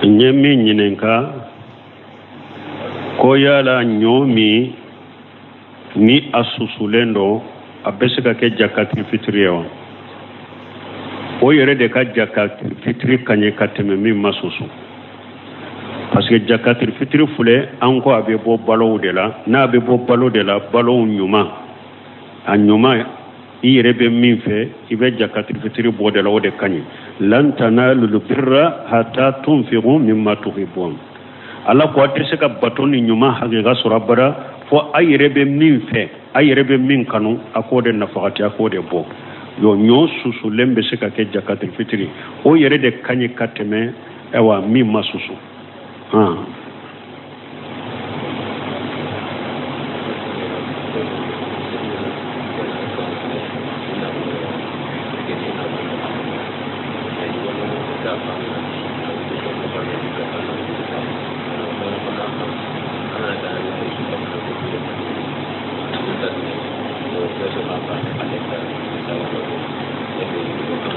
N ye min ɲininka ko yala ɲɔ min ni a susulen don, a bɛ se ka kɛ jakati fitiri ye wa? O yɛrɛ de ka jakati fitiri ka ɲɛ ka tɛmɛ min ma susu, parce que jakati fitiri filɛ, an ko a bɛ bɔ balow de la. N'a bɛ bɔ balo de la, balow ɲuman, a ɲuman, i yɛrɛ bɛ min fɛ, i bɛ jakati fitiri bɔ de la, o de ka ɲi. Lan tanalul birra hatta tunfiqu mimma tuhibbun. Ala ko a tɛ se ka bato ni ɲuman hakika sɔrɔ abada fo a yɛrɛ bɛ min fɛ, a yɛrɛ bɛ min kanu, a k'o de nafakati, a k'o de bɔ. Yo, ɲɔ susulen bɛ se ka kɛ jakati fitiri, o yɛrɛ de ka ɲi ka tɛmɛ ayiwa min ma susu.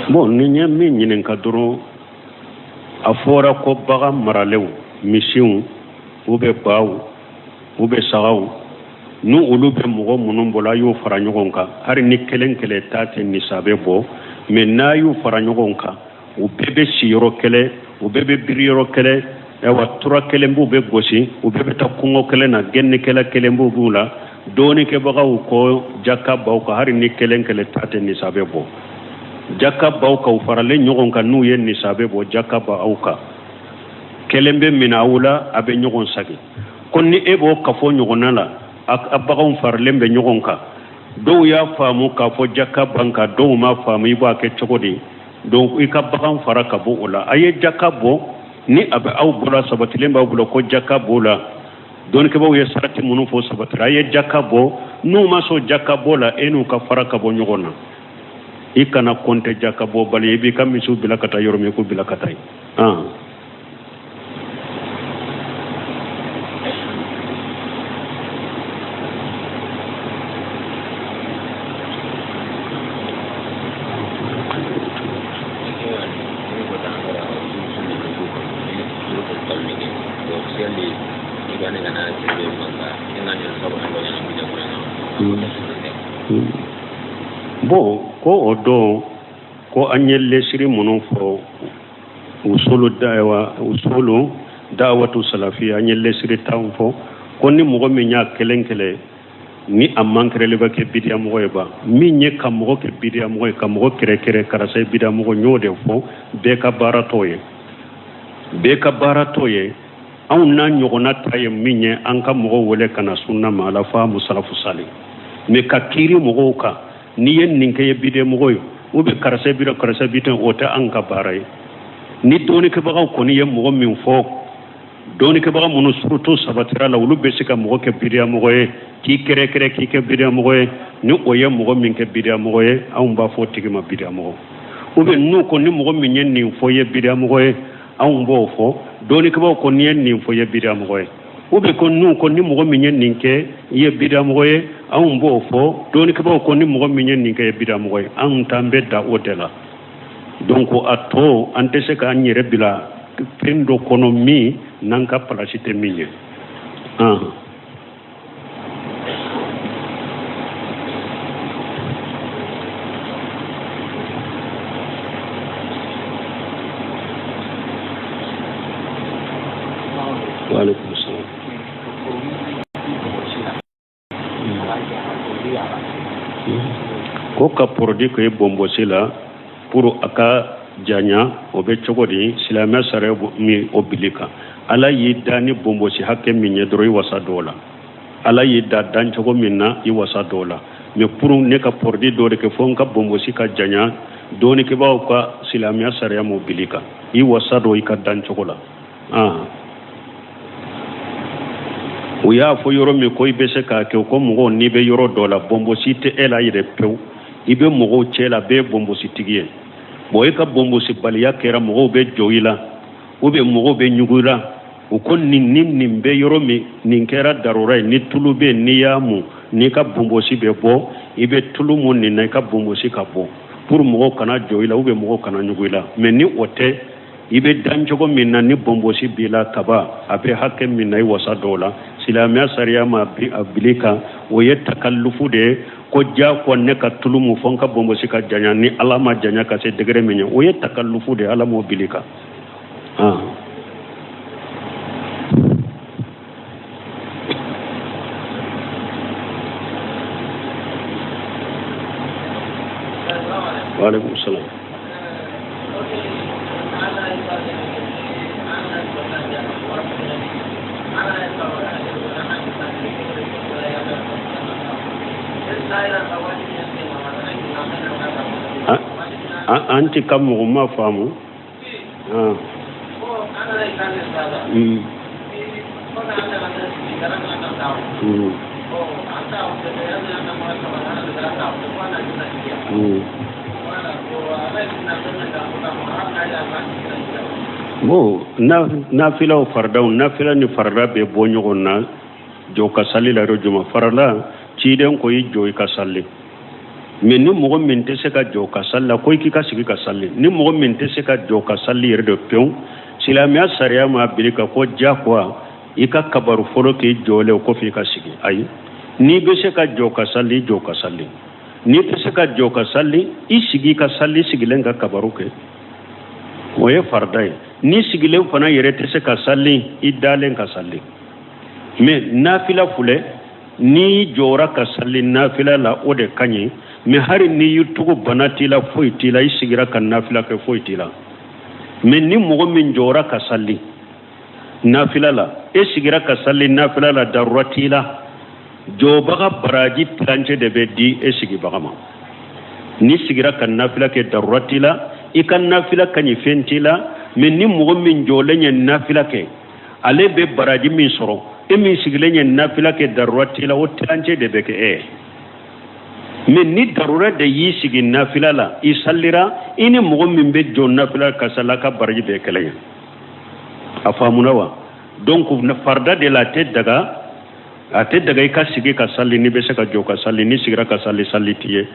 Bon, ni n ye min ɲininka dɔrɔn, a fɔra ko bagan maralenw, misiw ou bien baw ou bien sagaw, ni olu bɛ mɔgɔ minnu bolo, a y'o fara ɲɔgɔn kan. Hali ni kelen kelen ta tɛ nisabe bɔ, mais n'a y'u fara ɲɔgɔn kan, u bɛɛ bɛ si yɔrɔ kelen, u bɛɛ bɛ biri yɔrɔ kelen, ayiwa tura kelen b'u bɛ gosi, u bɛɛ bɛ taa kungo kelen na, gɛnnikɛla kelen b'u b'u la, dɔɔnikɛbagaw ko jaka b'aw kan. Hali ni kelen kelen ta tɛ nisabe bɔ, jaka b'aw kan. U faralen ɲɔgɔn kan, n'u ye nisabe bɔ, jaka b'aw kan. Kelen bɛ minɛ aw la, a bɛ ɲɔgɔn sagi. Ko ni e b'o kafo ɲɔgɔnna la, a baganw faralen bɛ ɲɔgɔn kan, dɔw y'a faamu k'a fɔ jaka b'an kan, dɔw m'a faamu, i b'a kɛ cogo di? Donc i ka bagan fara ka bɔ o la, a ye jaka bɔ. Ni a bɛ aw bolo, a sabatilen b'aw bolo ko jaka b'o la, dɔnnikɛbaaw ye sarati minnu fɔ sabatira, a ye jaka bɔ. N'u ma sɔn jaka bɔ la, e n'u ka fara ka bɔ ɲɔgɔn na. I kana kɔnte jaka bɔ bali, i b'i ka misiw bila ka taa yɔrɔ min, i k'u bila ka taa yen. Bon, ko o don ko an ye lesiri minnu fɔ, usulu da'wa, usulu da'watu salafiya, an ye lesiri 10 fɔ, ko ni mɔgɔ min y'a kelen kelen ni a mankɛrɛli bɛ kɛ bidiyamɔgɔ ye ba, min ye ka mɔgɔ kɛ bidiyamɔgɔ ye, ka mɔgɔ kɛrɛkɛrɛ karisa ye bidiyamɔgɔ, n y'o de fɔ, bɛɛ ka baara t'o ye, bɛɛ ka baara t'o ye. Anw n'a ɲɔgɔnna ta ye min ye, an ka mɔgɔw wele ka na sunna ma, ala faamu salafu sali, mais ka kiiri mɔgɔw kan, n'i ye nin kɛ ye bidiyamɔgɔ ye, ou bien karisa bi karisa bi, o tɛ an ka baara ye. Ni dɔnnikɛbagaw kɔni ye mɔgɔ min fɔ, dɔnnikɛbaga minnu surutu sabatira la, olu bɛ se ka mɔgɔ kɛ bidiyamɔgɔ ye, k'i kɛrɛkɛrɛ k'i kɛ bidiyamɔgɔ ye. Ni o ye mɔgɔ min kɛ bidiyamɔgɔ ye, anw b'a fɔ o tigi ma bidiyamɔgɔ. Ou bien n'u ko ni mɔgɔ min ye nin fɔ ye bidiyamɔgɔ ye, anw b'o fɔ. Dɔnnikɛbagaw ko n'i ye nin fɔ ye bidiyamɔgɔ ye, ou bien ko n'u ko ni mɔgɔ min ye nin kɛ i ye bidiyamɔgɔ ye, anw b'o fɔ. Dɔnnikɛbagaw ko ni mɔgɔ min ye nin kɛ ye bidiyamɔgɔ ye, anw t'an bɛ da o de la. Donc a tɔ, an tɛ se k'an yɛrɛ bila fɛn dɔ kɔnɔ min n'an ka palasi tɛ min ye. Waaleykum salaam. Ko ka produit kɛ bonbosi la pour a ka janya, o bɛ cogo di? Silamɛ sariya min o bili kan, Ala y'i da ni bonbosi hakɛ min ye dɔrɔn, i wasa dɔw la. Ala y'i da dancogo min na, i wasa dɔw la. Mais pour ne ka produit dɔ de kɛ fo n ka bonbosi ka janya, dɔnnikɛbaaw ka silamɛya sariya m'o bili kan. I wasa dɔ i ka dancogo la. U y'a fɔ yɔrɔ min ko i bɛ se k'a kɛ, ko mɔgɔw n'i bɛ yɔrɔ dɔ la, bonbosi tɛ e la yɛrɛ pewu, i bɛ mɔgɔw cɛ la, bɛɛ ye bonbositigi ye. Bon, e ka bonbosibaliya kɛra mɔgɔw bɛ jɔ i la, ou bien mɔgɔw bɛ ɲugu i la. U ko nin ni nin bɛ yɔrɔ min, nin kɛra darura ye, ni tulu bɛ yen, n'i y'a mun, n'i ka bonbosi bɛ bɔ, i bɛ tulu mun nin na, i ka bonbosi ka bɔ, pour mɔgɔw kana jɔ i la, ou bien mɔgɔw kana ɲugu i la. Mais ni o tɛ, I bɛ dan cogo min na ni bɔnbɔsi b'i la kaba, a bɛ hakɛ min na i wasa dɔw la, silamɛya sariya ma a bil'i kan. O ye takallufu de ye, ko diyagoya ne ka tulu mu fo n ka bɔnbɔsi ka janya, ni ala ma janya ka se degré min ye, o ye takallufu de ye, ala m'o bil'i kan. Waaleykum salaam. An tɛ ka mɔgɔ ma faamu. Bon, nafilaw faridaw, nafila ni farida bɛ bɔ ɲɔgɔn na jɔ ka sali la yɔrɔ jumɛn? Farida, ciden ko i jɔ i ka sali. Mais ni mɔgɔ min tɛ se ka jɔ ka sali la, ko i k'i ka sigi ka sali. Ni mɔgɔ min tɛ se ka jɔ ka sali yɛrɛ de pewu, silamɛya sariya ma bil'i kan ko diyagoya i ka kabaru fɔlɔ k'i jɔlen, o kɔfɛ i ka sigi. Ayi, n'i bɛ se ka jɔ ka sali, i jɔ ka sali. N'i tɛ se ka jɔ ka sali, i sigi ka sali, sigilen ka kabaru kɛ, o ye farida ye. N'i sigilen fana yɛrɛ tɛ se ka sali, i dalen ka sali. Mais nafila filɛ, n'i jɔra ka sali nafila la, o de ka ɲi. Mais hali n'i y'i tugu, bana t'i la, foyi t'i la, i sigira ka nafila kɛ, foyi t'i la. Mais ni mɔgɔ min jɔra ka sali nafila la, e sigira ka sali nafila la, darura t'i la, jɔbaga baraji tilancɛ de bɛ di e sigibaga ma. N'i sigira ka nafila kɛ, darura t'i la, i ka nafila ka ɲi, fɛn t'i la. Mais ni mɔgɔ min jɔlen ye nafila kɛ, ale bɛ baraji min sɔrɔ, e min sigilen ye nafila kɛ, darura t'i la, o tilancɛ de bɛ kɛ e ye. Mais ni darura de y'i sigi nafila la, i salira, i ni mɔgɔ min bɛ jɔ nafila ka sali, a ka baraji bɛɛ kelen ye. A faamuna wa? Donc farida de la, a tɛ daga, a tɛ daga i ka sigi ka sali n'i bɛ se ka jɔ ka sali. N'i sigira ka sali, sali t'i ye.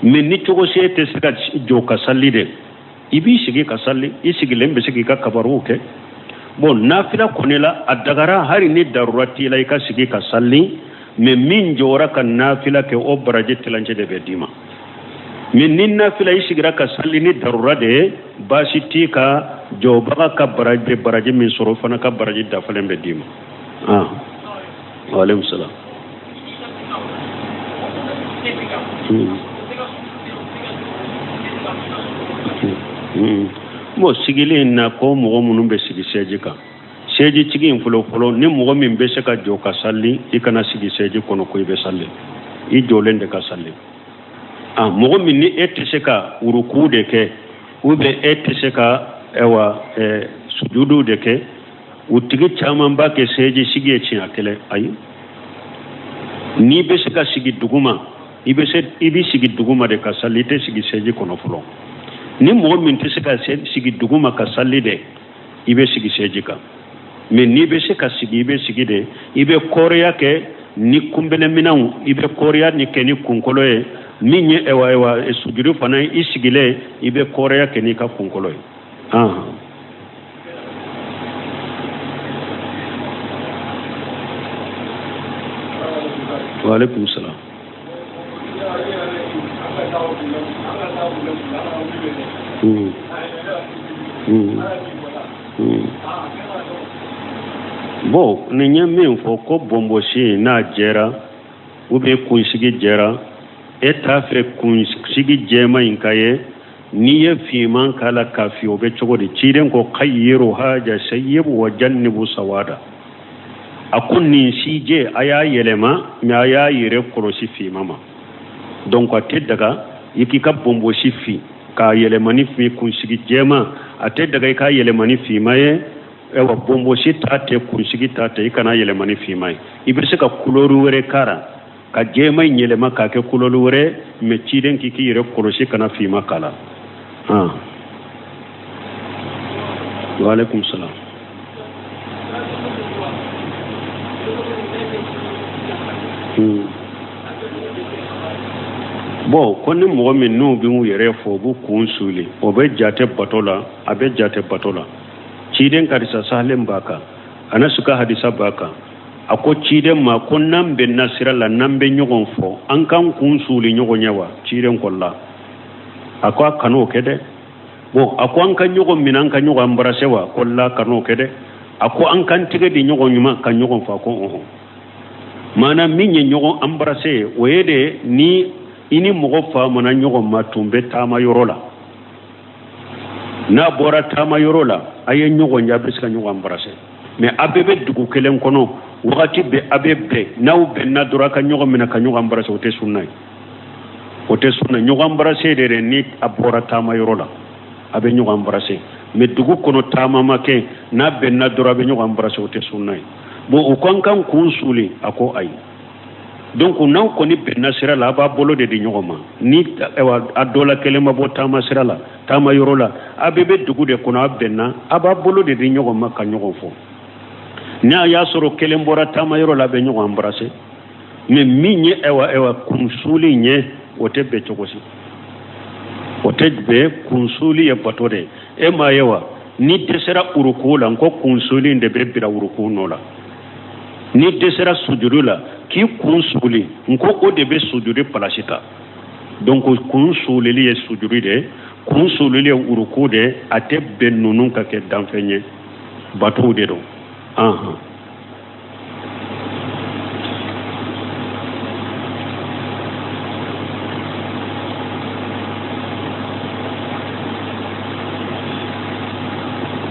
Mais ni cogo si e tɛ se ka jɔ ka sali de, i b'i sigi ka sali, i sigilen bɛ se k'i ka kabaruw kɛ. Bon, nafila kɔni la, a dagara hali ni darura t'i la, i ka sigi ka sali. Mais min jɔra ka nafila kɛ, o baraji tilancɛ de bɛ d'i ma. Mais ni nafila i sigira ka sali ni darura de ye, baasi t'i ka jɔbaga ka baraji bɛ baraji min sɔrɔ, o fana ka baraji dafalen bɛ d'i ma. Waaleykum salaam. Bon, sigilen na ko mɔgɔ minnu bɛ sigi sɛji kan, sɛji sigi in fɔlɔ fɔlɔ, ni mɔgɔ min bɛ se ka jɔ ka sali, i kana sigi sɛji kɔnɔ ko i bɛ sali, i jɔlen de ka sali. A mɔgɔ min ni e tɛ se ka uruku de kɛ, ou bien e tɛ se ka ɛwa sujudu de kɛ, u tigi caman b'a kɛ sɛji sigi ye siɲɛ kelen. Ayi, n'i bɛ se ka sigi duguma, i bɛ se, i bɛ sigi duguma de ka sali, i tɛ sigi sɛji kɔnɔ fɔlɔ. Ni mɔgɔ min tɛ se ka sigi duguma ka sali de, i bɛ sigi sɛji kan. Mais n'i bɛ se ka sigi, i bɛ sigi de, i bɛ kɔrɔya kɛ ni kunbɛlɛminɛnw, i bɛ kɔrɔya ni kɛ ni kunkolo ye. Min ye ɛwa ɛwa sujudu fana, i sigilen, i bɛ kɔrɔya kɛ n'i ka kunkolo ye. Waaleykum salaam. Bon, nin ye min fɔ ko bɔnbɔsi n'a jɛra, ou bien kunsigi jɛra, e t'a fɛ kunsigi jɛman in ka ye, n'i ye finman k'a la k'a fin, o bɛ cogo di? Ciden ko xayyiru haja sayyib wa jannibu sawada. A ko nin sijɛ a y'a yɛlɛma, mais a y'a yɛrɛ kɔlɔsi finman ma. Donc a tɛ daga i k'i ka bɔnbɔsi fin k'a yɛlɛma ni fin, kunsigi jɛman a tɛ daga i k'a yɛlɛma ni finman ye. Ayiwa, bɔnbɔsi ta tɛ, kunsigi ta tɛ, i kana yɛlɛma ni finman ye. I bɛ se ka kulɔri wɛrɛ k'a la, ka jɛman in yɛlɛma k'a kɛ kulɔri wɛrɛ, mais ciden k'i k'i yɛrɛ kɔlɔsi kana finman k'a la. Waaleykum salaam. Bon, ko ni mɔgɔ min n'u b'u yɛrɛ fɔ, u b'u kun suuli, o bɛ jate bato la? A bɛ jate bato la. Ciden ka hadisa sahalen b'a kan, Anasu ka hadisa b'a kan. A ko ciden ma ko n'an bɛnna sira la, n'an bɛ ɲɔgɔn fɔ, an k'an kun suuli ɲɔgɔn ɲɛ wa? Ciden ko la, a ko a kan'o kɛ dɛ. Bon, a ko an ka ɲɔgɔn minɛ, an ka ɲɔgɔn embrasser wa? Ko la, kan'o kɛ dɛ. A ko an k'an tɛgɛ di ɲɔgɔn ma ka ɲɔgɔn fɔ? A ko ɔhɔn. Maana min ye ɲɔgɔn embrasser ye, o ye de ni i ni mɔgɔ famana ɲɔgɔn ma tun bɛ taama yɔrɔ la, n'a bɔra taama yɔrɔ la, a ye ɲɔgɔn ye, a bɛ se ka ɲɔgɔn embrasser. Mais a bɛɛ bɛ dugu kelen kɔnɔ, wagati bɛɛ a bɛ bɛn, n'aw bɛnna dɔrɔn a ka ɲɔgɔn minɛ ka ɲɔgɔn embrasser, o tɛ sunna ye, o tɛ sunna. Ɲɔgɔn embrasser de dɛ, ni a bɔra taama yɔrɔ la, a bɛ ɲɔgɔn embrasser. Mais dugu kɔnɔ taama ma kɛ, n'a bɛnna dɔrɔn a bɛ ɲɔgɔn embrasser, o tɛ sunna ye. Bon, u ko an k'an kun suuli, a ko ayi. Donc n'aw kɔni bɛnna sira la, a b'a bolo de di ɲɔgɔn ma. Ni ayiwa a dɔ la kelen ma bɔ taama sira la, taama yɔrɔ la, a bɛɛ bɛ dugu de kɔnɔ, a bɛnna, a b'a bolo de di ɲɔgɔn ma ka ɲɔgɔn fɔ. N'a y'a sɔrɔ kelen bɔra taama yɔrɔ la, a bɛ ɲɔgɔn embrasser. Mais min ye ayiwa kunsuuli ye, o tɛ bɛn cogo si, o tɛ bɛn. Kunsuuli ye bato de ye, e m'a ye wa? Ni dɛsɛra uruku la, n ko kunsuuli de bɛ bila uruku nɔ la. Ni dɛsɛra sujuru la k'i kun suuli, n ko o de bɛ sujuru palasi ta. Donc kun suulili ye sujuru de ye, kun suulili ye uruku de ye. A tɛ bɛn ninnu ka kɛ danfɛn ye, batow de don. Anhan.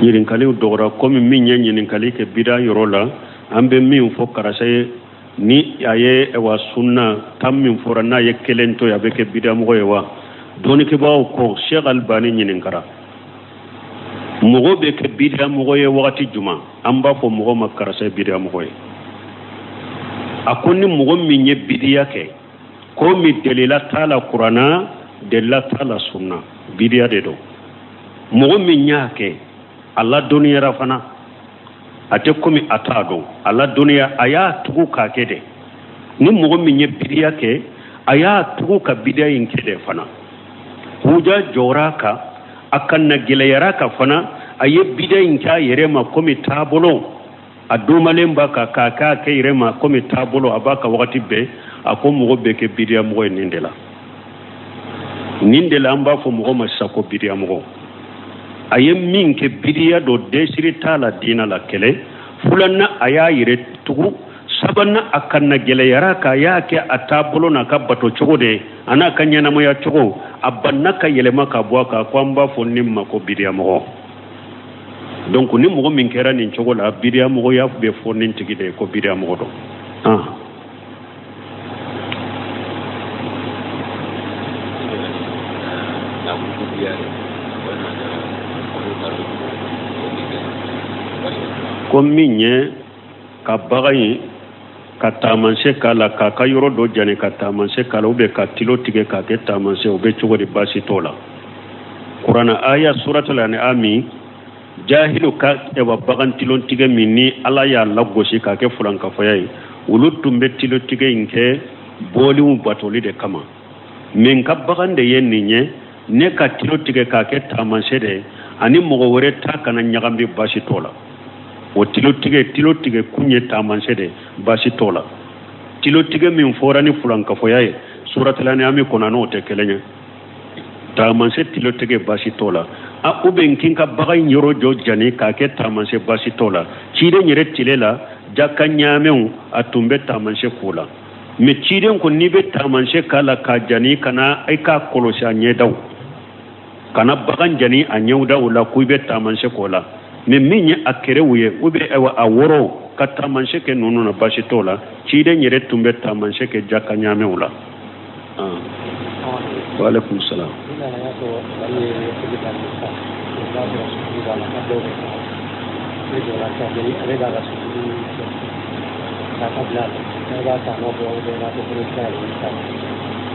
Ɲininkaliw dɔgɔra. Komi min ye ɲininkali kɛ bida yɔrɔ la, an bɛ min fɔ karisa ye, ni a ye wa sunna tan min fɔra, n'a ye kelen to yen, a bɛ kɛ bidamɔgɔ ye wa? Dɔnnikɛbaaw ko, Sheikh Albani ɲininkara, mɔgɔ bɛ kɛ bidamɔgɔ ye wagati jumɛn? An b'a fɔ mɔgɔ ma karisa ye bidamɔgɔ ye. A ko ni mɔgɔ min ye bidiya kɛ, ko min delila t'a la kuranna, delila t'a la sunna, bidiya de don. Mɔgɔ min y'a kɛ, a ladɔnniyara fana, a tɛ komi a t'a dɔn, a ladɔnniya, a y'a tugu k'a kɛ dɛ. Ni mɔgɔ min ye bidiya kɛ, a y'a tugu ka bidiya in kɛ dɛ fana, huja jɔra a kan, a ka na gɛlɛyara ka fana, a ye bidiya in kɛ a yɛrɛ ma komi taabolo, a domalen b'a kan k'a k'a kɛ yɛrɛ ma komi taabolo, a b'a ka wagati bɛɛ. A ko mɔgɔ bɛ kɛ bidiya mɔgɔ ye nin de la. Nin de la an b'a fɔ mɔgɔ ma sisan ko bidiya mɔgɔ. A ye min kɛ bidiya dɔ, dɛsiri t'a la diina la. Kɛlɛ filanan, a y'a yɛrɛ tugu. Sabanan, a ka na gɛlɛyara k'a y'a kɛ a taabolo n'a ka bato cogo de ye, a n'a ka ɲɛnamaya cogo, a banna ka yɛlɛma ka bɔ a kan. Ko an b'a fɔ nin ma ko bidiya mɔgɔ. Donc ni mɔgɔ min kɛra nin cogo la, bidiya mɔgɔya bɛ fɔ nin tigi de ye ko bidiya mɔgɔ don. Ah. Ko min ye ka bagan ye ka taamasiyɛn k'a la, k'a ka yɔrɔ dɔ jani ka taamasiyɛn k'a la, ou bien ka tilo tigɛ k'a kɛ taamasiyɛn, o bɛ cogo di? Baasi t'o la. Kuranna aya suratul an'ami, jahilu ka ɛwa bagan tilon tigɛ min ni Ala y'a lagosi k'a kɛ fulankafoya ye, olu tun bɛ tilo tigɛ in kɛ bɔliw batoli de kama. Min ka bagan de ye nin ye, ne ka tilo tigɛ k'a kɛ taamasiyɛn de ye, ani mɔgɔ wɛrɛ ta kana ɲagami, baasi t'o la. O tilo tigɛ, tilo tigɛ kun ye taamasiyɛn de ye, baasi t'o la. Tilo tigɛ min fɔra ni fulankafoya ye suratul an'ami kɔnɔ, n'o tɛ kelen ye. Taamasiyɛn tilo tigɛ, baasi t'o la. A ou bien k'i ka bagan yɔrɔ jɔ jani k'a kɛ taamasiyɛn, baasi t'o la. Ciden yɛrɛ tile la, jaka ɲaamɛw, a tun bɛ taamasiyɛn k'o la. Mais ciden ko n'i bɛ taamasiyɛn k'a la k'a jani, kana i k'a kɔlɔsi a ɲɛdaw, kana bagan jani a ɲɛdaw la ko i bɛ taamasiyɛn k'o la. Mais min ye a kɛrɛw ye, ou bien ayiwa a woro, ka taamasiyɛn kɛ ninnu na, baasi t'o la. Ciden yɛrɛ tun bɛ taamasiyɛn kɛ jaka ɲaamɛw la. Wa alaikum salam.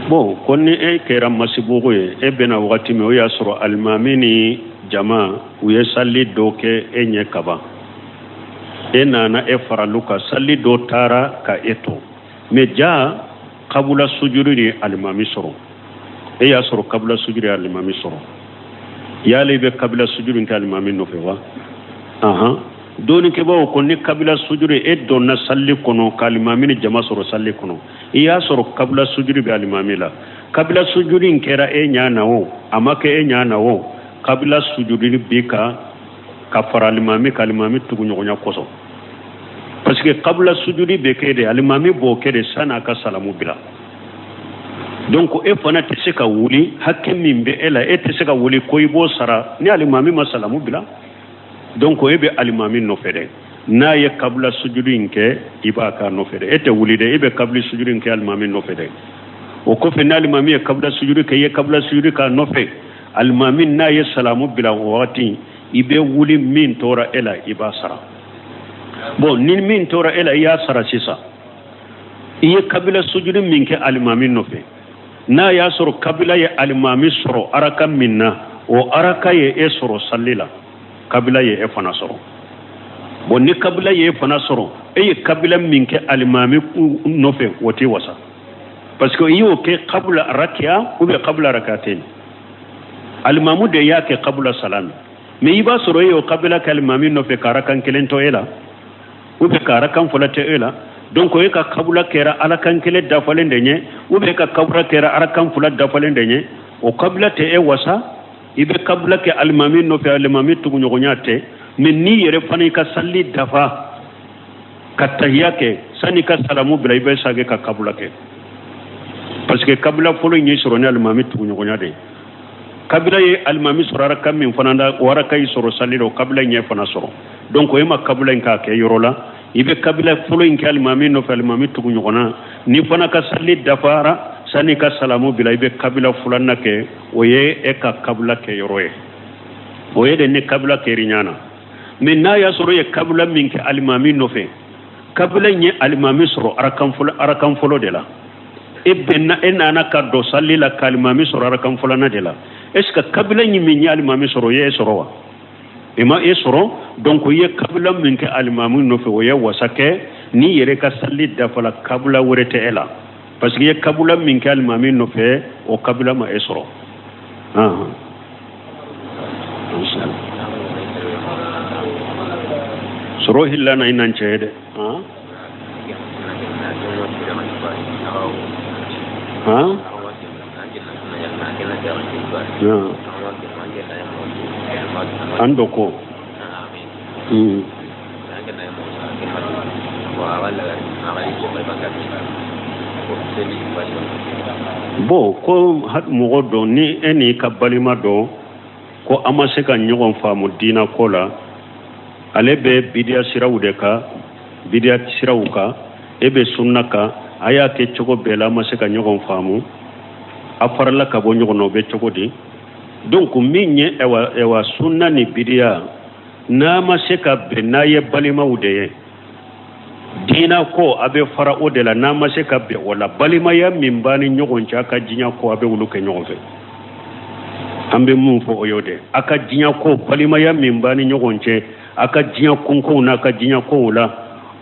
Bon, ko ni e kɛra masibugu ye, e bɛna wagati min, o y'a sɔrɔ alimami ni jama u ye sali dɔ kɛ e ɲɛ kaban, e nana e faralu kan, sali dɔ taara ka e to. Mais ja kabula sujuru ni alimami sɔrɔ. E y'a sɔrɔ kabila sujuru ye alimami sɔrɔ, yala i bɛ kabila sujuru kɛ alimami nɔfɛ wa? Ahan, dɔnnikɛbaaw ko ni kabila sujuru, e donna salli kɔnɔ ka alimami ni jama sɔrɔ salli kɔnɔ, i y'a sɔrɔ kabila sujuru bɛ alimami la, kabila sujuru in kɛra e ɲɛ na o, a ma kɛ e ɲɛ na o, kabila sujuru b'i kan ka fara alimami ka alimami tuguɲɔgɔnya kosɔn, parce que kabila sujudi bɛ kɛ de, alimami b'o kɛ de san'a ka salamu bila. Donc e fana tɛ se ka wuli, hakɛ min bɛ e la, e tɛ se ka wuli ko i b'o sara ni alimami ma salamu bila. Donc e bɛ alimami nɔfɛ dɛ, n'a ye kabila sujudi in kɛ, i b'a k'a nɔfɛ dɛ, e tɛ wuli dɛ, e bɛ kabila sujudi in kɛ alimami nɔfɛ dɛ. O kɔfɛ, n'alimami ye kabila sujudi kɛ, i ye kabila sujudi k'a nɔfɛ, alimami n'a ye salamu bila o wagati, i bɛ wuli, min tora e la, i b'a sara. Bon, ni min tora e la, i y'a sara sisan, i ye kabila sujudi min kɛ alimami nɔfɛ, n'a y'a sɔrɔ kabila ye alimami sɔrɔ araka min na, o araka ye e sɔrɔ salli la, kabila ye e fana sɔrɔ. Bon, ni kabila ye e fana sɔrɔ, e ye kabila min kɛ alimami nɔfɛ, o t'i wasa, parce que i y'o kɛ kabila rakiya ou bien kabila rakaten, alimamu de y'a kɛ kabila salami. Mais i b'a sɔrɔ e y'o kabila kɛ alimami nɔfɛ ka arakan kelen to e la ou bien ka arakan fila to e la. Donc e ka kabila kɛra arakan kelen dafalen de ɲɛ ou bien e ka kabila kɛra arakan fila dafalen de ɲɛ, o kabila tɛ e wasa. I bɛ kabila kɛ alimami nɔfɛ, alimami tuguɲɔgɔnya tɛ. Mais n'i yɛrɛ fana i ka salli dafa ka tahiya kɛ, sani ka salamu bila, i bɛ sage ka kabila kɛ, parce que kabila fɔlɔ in ye sɔrɔ ni alimami tuguɲɔgɔnya de ye. Kabila ye alimami sɔrɔ araka min fana na, o araka y'i sɔrɔ sali la, o kabila in ye fana sɔrɔ. Donc e ma kabila in k'a kɛ yɔrɔ la, i bɛ kabila fɔlɔ in kɛ alimami nɔfɛ, alimami tugu ɲɔgɔn na. Ni fana ka sali dafara, sani ka salamu bila, i bɛ kabila filanan kɛ, o ye e ka kabila kɛ yɔrɔ ye. O ye de ni kabila kɛr'i ɲɛ na. Mais n'a y'a sɔrɔ e ye kabila min kɛ alimami nɔfɛ, kabila in ye alimami sɔrɔ arakan fɔlɔ de la, e bɛnna, e nana ka don sali la ka alimami sɔrɔ arakan filanan de la, est ce que kabila in min ye alimami sɔrɔ, o ye e sɔrɔ wa? E ma e sɔrɔ. Donc i ye kabila min kɛ alimami nɔfɛ, o ye wasa kɛ. N'i yɛrɛ ka sali dafala, kabila wɛrɛ tɛ e la, parce que i ye kabila min kɛ alimami nɔfɛ, o kabila ma e sɔrɔ. Sɔrɔ hilla na i nan cɛ ye dɛ. Han, an dɔ ko. Bon, ko mɔgɔ dɔ ni e n'i ka balima dɔ ko a ma se ka ɲɔgɔn faamu diina ko la, ale bɛ bidiya siraw de kan, bidiya siraw kan, e bɛ sunna kan, a y'a kɛ cogo bɛɛ la, a ma se ka ɲɔgɔn faamu, a farala ka bɔ ɲɔgɔn na, o bɛ cogo di? Donc min ye ɛwa sunna ni bidiya, n'a ma se ka bɛn, n'a ye balimaw de ye diina ko, a bɛ fara o de la. N'a ma se ka bɛn o la, balimaya min b'a ni ɲɔgɔn cɛ, a ka diɲɛ ko, a bɛ olu kɛ ɲɔgɔn fɛ. An bɛ mun fɔ, o y'o de, a ka diɲɛ ko, balimaya min b'a ni ɲɔgɔn cɛ, a ka diɲɛ kunkow n'a ka diɲɛ kow la,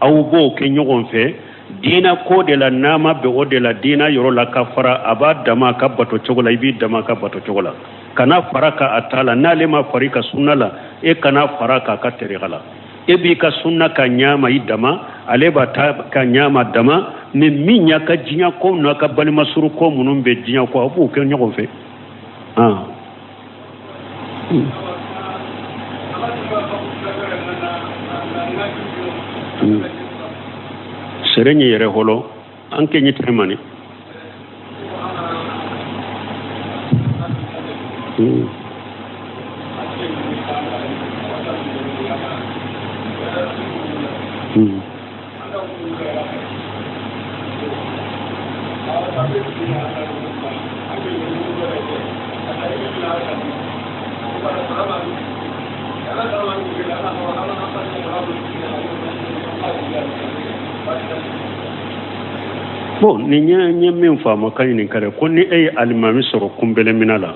aw b'o kɛ ɲɔgɔn fɛ. Diina ko de la, n'a ma bɛn o de la diina yɔrɔ la, ka fara a b'a dama a ka bato cogo la, i b'i dama a ka bato cogo la, kana fara ka a ta la. N'ale ma fara i ka sunna la, e kana fara k'a ka tariqa la. E b'i ka sunna ka ɲaama i dama, ale b'a ta ka ɲaama dama. Mais min y'a ka diɲɛ ko n'a ka balima suru ko minnu bɛ diɲɛ ko, aw b'o kɛ ɲɔgɔn fɛ. Sere ɲɛ yɛrɛ hɔlɔ an kɛ ɲɛ tɛmɛ mani. Bon, ni n ye min faamu ka ɲininka dɛ, ko ni e ye alimami sɔrɔ kunbele mina la,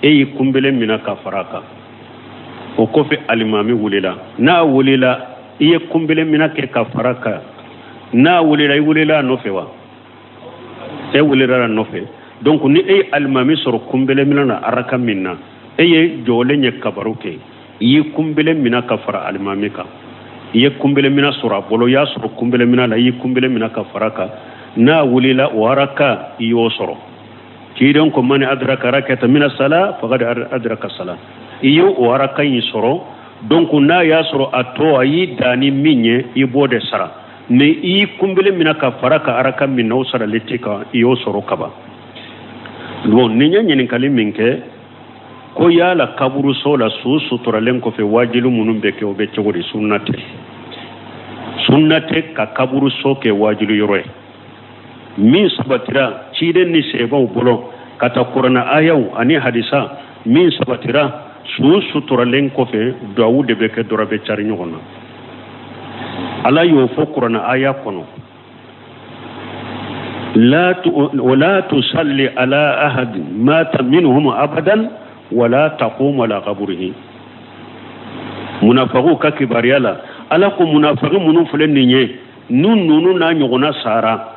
e y'i kunbele mina ka fara a kan, o kɔfɛ alimami wulila, n'a wulila, i ye kunbele mina kɛ ka fara kan, n'a wulila, i wulila a nɔfɛ wa? E wulila a nɔfɛ. Donc ni e ye alimami sɔrɔ kunbele minɛ na araka min na, e ye jɔlen ye kabaru kɛ, i ye kunbele minɛ ka fara alimami kan, i ye kunbele minɛ sɔrɔ a bolo, i y'a sɔrɔ kunbele minɛ la, i ye kunbele minɛ ka fara kan, n'a wulila o araka i y'o sɔrɔ. Ciden ko mani adraka rakata mina sala faqad adraka sala, i ye o araka in sɔrɔ. Donc n'a y'a sɔrɔ a tɔ a y'i dan ni min ye, i b'o de sara. Mais i y'i kunbele minɛ ka fara ka araka min na, o sarali t'i kan, i y'o sɔrɔ kaban. Bon, ni n ye ɲininkali min kɛ ko yala kaburuso la su suturalen kɔfɛ wajilu minnu bɛ kɛ, o bɛ cogo di? Sunna tɛ, sunna tɛ ka kaburuso kɛ wajilu yɔrɔ ye. Min sabatira ciden ni sahabaw bolo ka taa kurana ayaw ani hadisa, min sabatira su suturalen kɔfɛ duwawu de bɛ kɛ dɔrɔn, bɛ cari ɲɔgɔn na. Ala y'o fɔ kurana aya kɔnɔ, wala tusalli ala ahad mata minhum abadan wala taqum ala qabrihi. Munafagiw ka kibaruya la, Ala ko munafagi minnu filɛ nin ye, n'u ninnu n'a ɲɔgɔnna sara,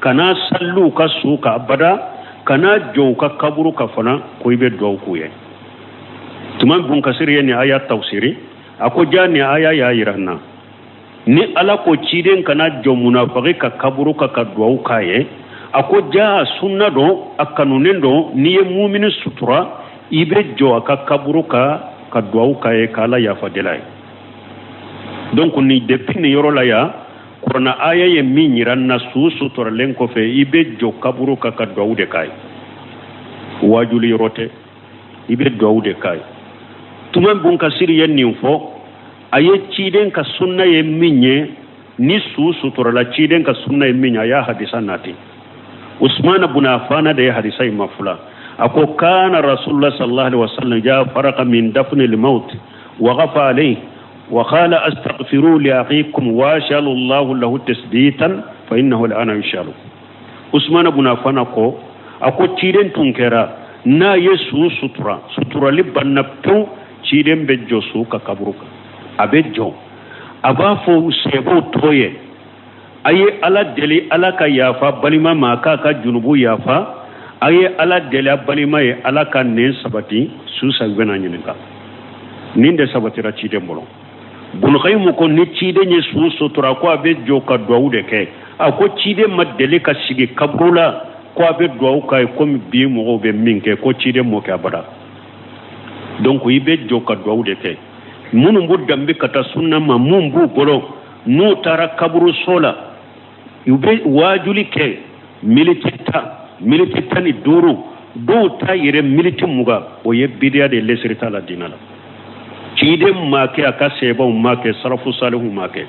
kana salli u ka su kan abada, kana jɔ u ka kaburu kan fana ko i bɛ duwawu k'u ye. Tuma Bun Kasiri ye nin aya tafsiri, a ko ja nin aya y'a yira n na ni Ala ko ciden kana jɔ munafagi ka kaburu kan ka duwawu k'a ye, a ko ja sunna don, a kanunen don, n'i ye mumini sutura i bɛ jɔ a ka kaburu kan ka duwawu k'a ye, k'Ala yafa deli a ye. Donc ni depuis nin yɔrɔ la yan, kurana aya ye min yira n na, su suturalen kɔfɛ i bɛ jɔ kaburu kan ka duwawu de k'a ye, wajuli yɔrɔ tɛ, i bɛ duwawu de k'a ye. Tuma Bun Kasiri ye nin fɔ, a ye ciden ka sunna ye min ye, ni su suturala ciden ka sunna ye min ye, a y'a hadisa nati. Usman bun Affan de ye hadisa in mafula. A ko kana Rasulullah sallallahu alaihi wasallam ja faraka min dafni al-maut wa ghafa alayhi wa qala astaghfiru li akhikum wa ashalu Allahu lahu tasbitan fa innahu al'ana yushalu. Usman bun Affan ko, a ko ciden tun kɛra n'a ye su sutura, suturali banna pewu, ciden bɛ jɔ su ka kaburu kan, a bɛ jɔ, a b'a fɔ sahabaw tɔ ye, a ye Ala deli Ala ka yafa balima ma, k'a ka junubu yafa, a ye Ala deli a balima ye Ala ka nɛn sabati, su sa bɛna ɲininka. Nin de sabatira ciden bolo. Bun Qayyim ko ni ciden ye su sutura ko a bɛ jɔ ka duwawu de kɛ, a ko ciden ma deli ka sigi kaburu la ko a bɛ duwawu k'a ye komi bi mɔgɔw bɛ min kɛ, ko ciden m'o kɛ abada. Donc i bɛ jɔ ka duwawu de kɛ. Minnu b'u danbe ka taa sunna ma, mun b'u bolo n'u taara kaburuso la, u bɛ waajuli kɛ miniti 10, miniti 15, dɔw ta yɛrɛ miniti 20, o ye bidiya de ye, lesiri t'a la diinɛ la. Ciden m'a kɛ, a ka sahabaw m'a kɛ, sarafu salihu m'a kɛ.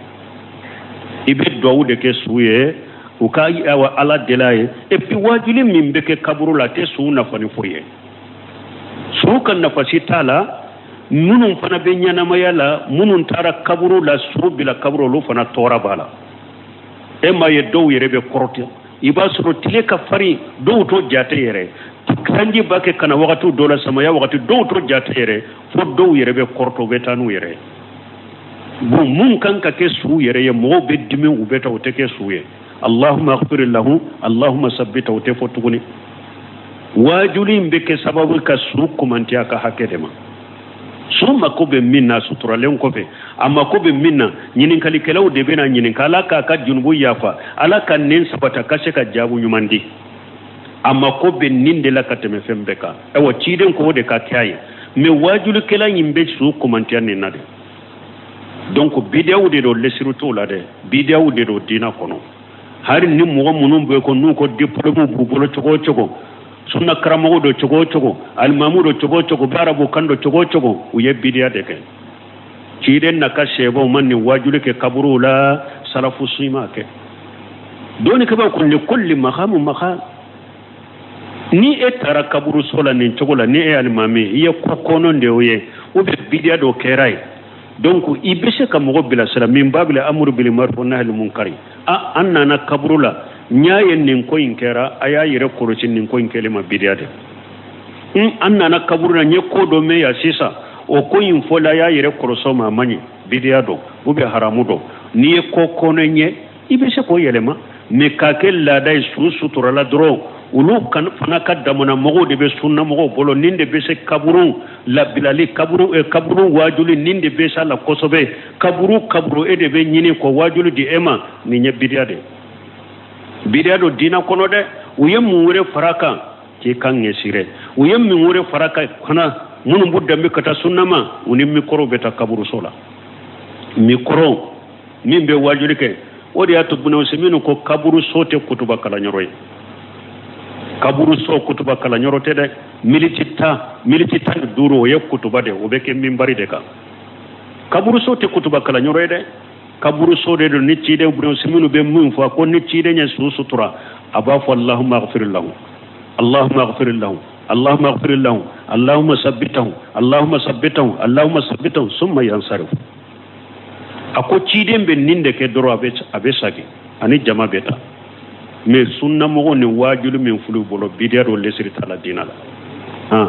I bɛ duwawu de kɛ su ye, u ka awa Ala deli a ye. Et puis waajuli min bɛ kɛ kaburu la, a tɛ su nafa ni foyi ye, su ka nafa si t'a la. Minnu fana bɛ ɲɛnamaya la, minnu taara kaburu la, su bila kaburu, olu fana tɔɔrɔ b'a la. E m'a ye dɔw yɛrɛ bɛ kɔrɔtɛ, i b'a sɔrɔ tile ka farin, dɔw t'o jate yɛrɛ, sanji b'a kɛ ka na wagati dɔ la, samaya wagati, dɔw t'o jate yɛrɛ, fo dɔw yɛrɛ bɛ kɔrɔtɔ, u bɛ taa n'u yɛrɛ ye. Bon, mun kan ka kɛ su yɛrɛ ye, mɔgɔw bɛ dimi, u bɛ taa, o tɛ kɛ su ye. Allahumma ighfir lahu, Allahumma sabbita, o tɛ fɔ tuguni. Waajuli in bɛ kɛ sababu ka su kumanti a ka hakɛ de ma. Su mako bɛ min na suturalen kɔfɛ, a mako bɛ min na, ɲininkalikɛlaw de bɛna ɲininka, Ala k'a ka junubu yafa, Ala ka nɛn sabata, ka se ka jaabu ɲuman di. A mako bɛ nin de la ka tɛmɛ fɛn bɛɛ kan. Ayiwa, ciden ko o de ka kɛ a ye, mais waajulikɛla in bɛ su kumantiya nin na de. Donc bidiyaw de don, lesiri t'o la dɛ, bidiyaw de don diinɛ kɔnɔ. Hali ni mɔgɔ minnu bɛ ko n'u ko diplôme b'u bolo cogo o cogo, sunna karamɔgɔ don cogo o cogo, alimamu don cogo o cogo, bɛ arabu kan don cogo o cogo, u ye bidiya de kɛ. Ciden n'a ka sahabaw ma nin waajuli kɛ kaburuw la, salafu si m'a kɛ. Dɔnnikɛbaaw ko li kulli maqamu maqal. Ni e taara kaburuso la nin cogo la, ni e alimami, i ye ko kɔnɔ de y'o ye, ou bien bidiya dɔ kɛra ye, donc i bɛ se ka mɔgɔ bilasira min babil amru bil ma'ruf wa nahyi anil munkari. A an nana kaburu la, n y'a ye nin ko in kɛra, a y'a yɛrɛ kɔlɔsi nin ko in kɛlen ma, bidiya de. An nana kaburu la, n ye ko dɔ mɛn yan sisan, o ko in fɔla, a y'a yɛrɛ kɔlɔsi o ma, a man ɲi, bidiya don ou bien haramu don. N'i ye ko kɔnɔ ɲɛ, i bɛ se k'o yɛlɛma. Mais k'a kɛ laada ye su suturala dɔrɔn, olu fana ka damana mɔgɔw de bɛ sunna mɔgɔw bolo, nin de bɛ se kaburu labilali, kaburu waajuli, nin de bɛ s'a la kosɛbɛ. Kaburu kaburu e de bɛ ɲini ko waajuli di e ma. Nin ye bidiya de, bidiya don diina kɔnɔ dɛ. U ye mun wɛrɛ fara kan k'i kan ɲɛsirɛ? U ye mun wɛrɛ fara kan fana? Minnu b'u danbe ka taa sunna ma, u ni mikɔrɔw bɛ taa kaburuso la, mikɔrɔ min bɛ waajuli kɛ. O de y'a to Buna Useminu ko kaburuso tɛ kutuba kalanyɔrɔ ye. Kaburuso kutuba kalanyɔrɔ tɛ dɛ. Militi 15, o ye kutuba de, o bɛ kɛ minbari de kan. Kaburuso tɛ kutuba kalanyɔrɔ ye dɛ. Kaburuso de don. Ni ciden, Buna Useminu bɛ min fɔ ko ni ciden ye su sutura, a b'a fɔ: "Allahumma aghfir lahu, Allahumma aghfir lahu, Allahumma aghfir lahu, Allahumma sabbitahu, Allahumma sabbitahu, Allahumma sabbitahu," summa yansarif. A ko ciden bɛ nin de kɛ dɔrɔn, a bɛ sagi ani jama bɛ taa. Mais sunnamɔgɔw ni waajuli min fulu bolo, bidiya dɔ lesiri t'a la diina la han.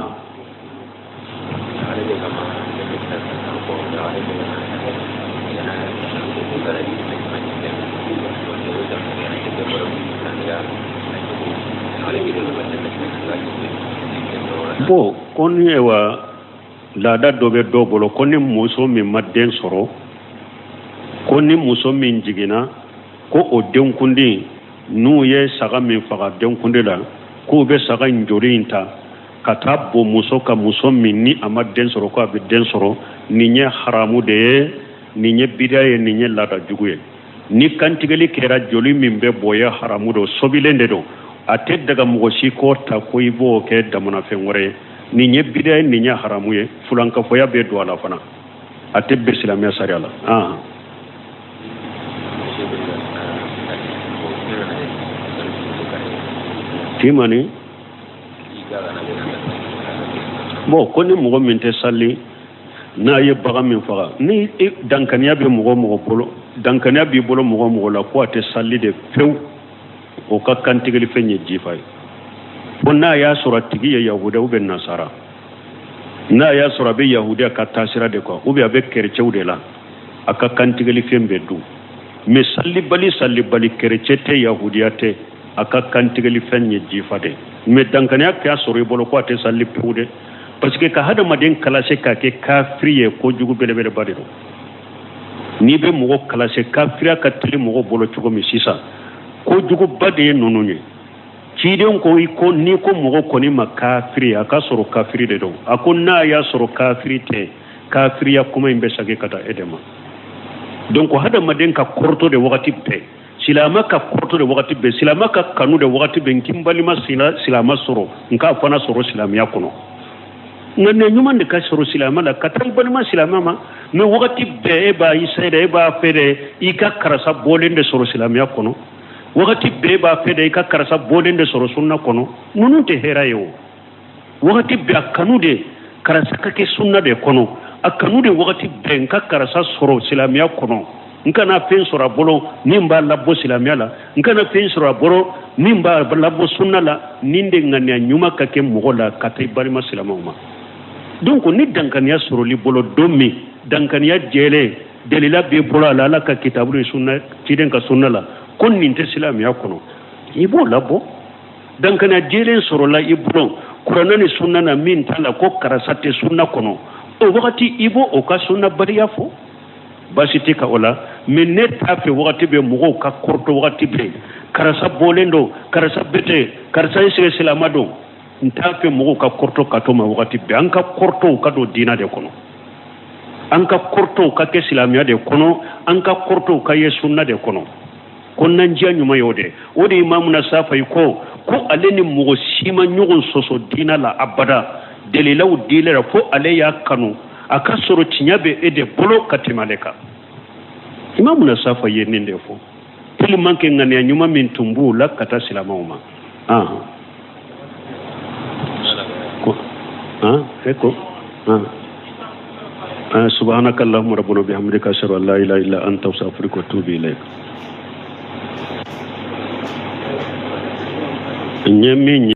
Bon, ko ni wa laada dɔ bɛ dɔw bolo ko ni muso min ma den sɔrɔ, ko ni muso min jiginna, ko o denkundi, n'u ye saga min faga denkundi la, k'u bɛ saga in joli in ta ka taa bon muso ka, muso min ni a ma den sɔrɔ, ko a bɛ den sɔrɔ. Nin ye haramu de ye, nin ye bidiya ye, nin ye laada jugu ye. Ni kantigɛli kɛra, joli min bɛ bɔ ye haramu don, sobilen de don. A tɛ daga mɔgɔ si k'o ta ko i b'o kɛ damanafɛn wɛrɛ ye. Nin ye bidiya ye, nin ye haramu ye, fulankafoya bɛ don a la fana. A tɛ bɛn silamɛya sariya la ah. Timani bon, ko ni mɔgɔ min tɛ sali, n'a ye bagan min faga, ni dankaniya bɛ mɔgɔ mɔgɔ bolo, dankaniya b'i bolo mɔgɔ mɔgɔ la ko a tɛ sali de fewu, o ka kantigɛli fɛn ye jifa ye. Fo n'a y'a sɔrɔ a tigi ye yahudiya ou bien nasara, n'a y'a sɔrɔ a bɛ yahudiya ka taasira de kɔ ou bien a bɛ kerecɛw de la, a ka kantigɛli fɛn bɛ dun. Mais salibali salibali, kerecɛ tɛ, yahudiya tɛ, a ka kantigɛli fɛn ye jifa de. Mais dankaniya k'a sɔrɔ i bolo ko a tɛ sali pewu dɛ, parce que ka hadamaden kalase k'a kɛ kafiri ye, kojugu belebeleba de don. N'i bɛ mɔgɔ kalase, kafiriya ka teli mɔgɔ bolo cogo min sisan, kojuguba de ye ninnu ye. Ciden ko i ko n'i ko mɔgɔ kɔni ma kafiri, a ka sɔrɔ kafiri de don. A ko n'a y'a sɔrɔ kafiri tɛ, kafiriya kuma in bɛ segin ka taa e de ma. Donc hadamaden ka kɔrɔtɔ de wagati bɛɛ, silama ka kɔrɔtɔ de wagati bɛɛ, silama ka kanu de wagati bɛɛ, n k'i balima silama sɔrɔ, n k'a fana sɔrɔ silamɛya kɔnɔ. Nka ne ɲuman de ka sɔrɔ silamɛ la ka taa i balima silamɛ ma. Mais wagati bɛɛ e b'a essayer de, e b'a fɛ de i ka karisa bɔlen de sɔrɔ silamɛya kɔnɔ. Wagati bɛɛ e b'a fɛ de i ka karisa bɔlen de sɔrɔ sunna kɔnɔ. Ninnu tɛ hɛrɛ ye o. Wagati bɛɛ a kanu de karisa ka kɛ sunna de kɔnɔ, a kanu de wagati bɛɛ n ka karisa sɔrɔ silamɛya kɔnɔ, n kana fɛn sɔrɔ a bolo min b'a labɔ silamɛya la, n kana fɛn sɔrɔ a bolo min b'a labɔ sunna la. Nin de ŋaniya ɲuman ka kɛ mɔgɔ la ka taa i balima silamɛw ma. Donc ni dankaniya sɔrɔli bolo don min, dankaniya jɛlen, delila b'i bolo a la, Ala ka kitabu ni sunna, ciden ka sunna la, ko nin tɛ silamɛya kɔnɔ, i b'o labɔ. Dankaniya jɛlen sɔrɔla i bolo kuranɛ ni sunna na min t'a la, ko karisa tɛ sunna kɔnɔ, o wagati i b'o o ka sunnabaliya fɔ, baasi tɛ ka o la. Mais ne t'a fɛ wagati bɛ mɔgɔw ka kɔrɔtɔ wagati bɛɛ, karisa bɔlen don, karisa bɛ ten, karisa ye sɛgɛ silama don. N t'a fɛ mɔgɔw ka kɔrɔtɔ ka to ma wagati bɛɛ. An ka kɔrɔtɔw ka don diina de kɔnɔ, an ka kɔrɔtɔw ka kɛ silamɛya de kɔnɔ, an ka kɔrɔtɔw ka ye sunna de kɔnɔ. Kɔnɔnandiya ɲuman y'o de. O de Imamuna Safayi ko ale ni mɔgɔ si ma ɲɔgɔn sɔsɔ diina la abada, dalilaw diinɛ la, fo ale y'a kanu a ka sɔrɔ tiɲɛ bɛ e de bolo ka tɛmɛ ale kan. Imamuna Safayi ye nin de fɔ, tellement que ŋaniya ɲuman min tun b'u la ka taa silamɛw ma. Ah ko ah e ko ah ah. Subhanaka allahumma rabbana bihamdika, ashhadu an la ilaha illa anta, astaghfiruka wa atubu ilayk. N ye min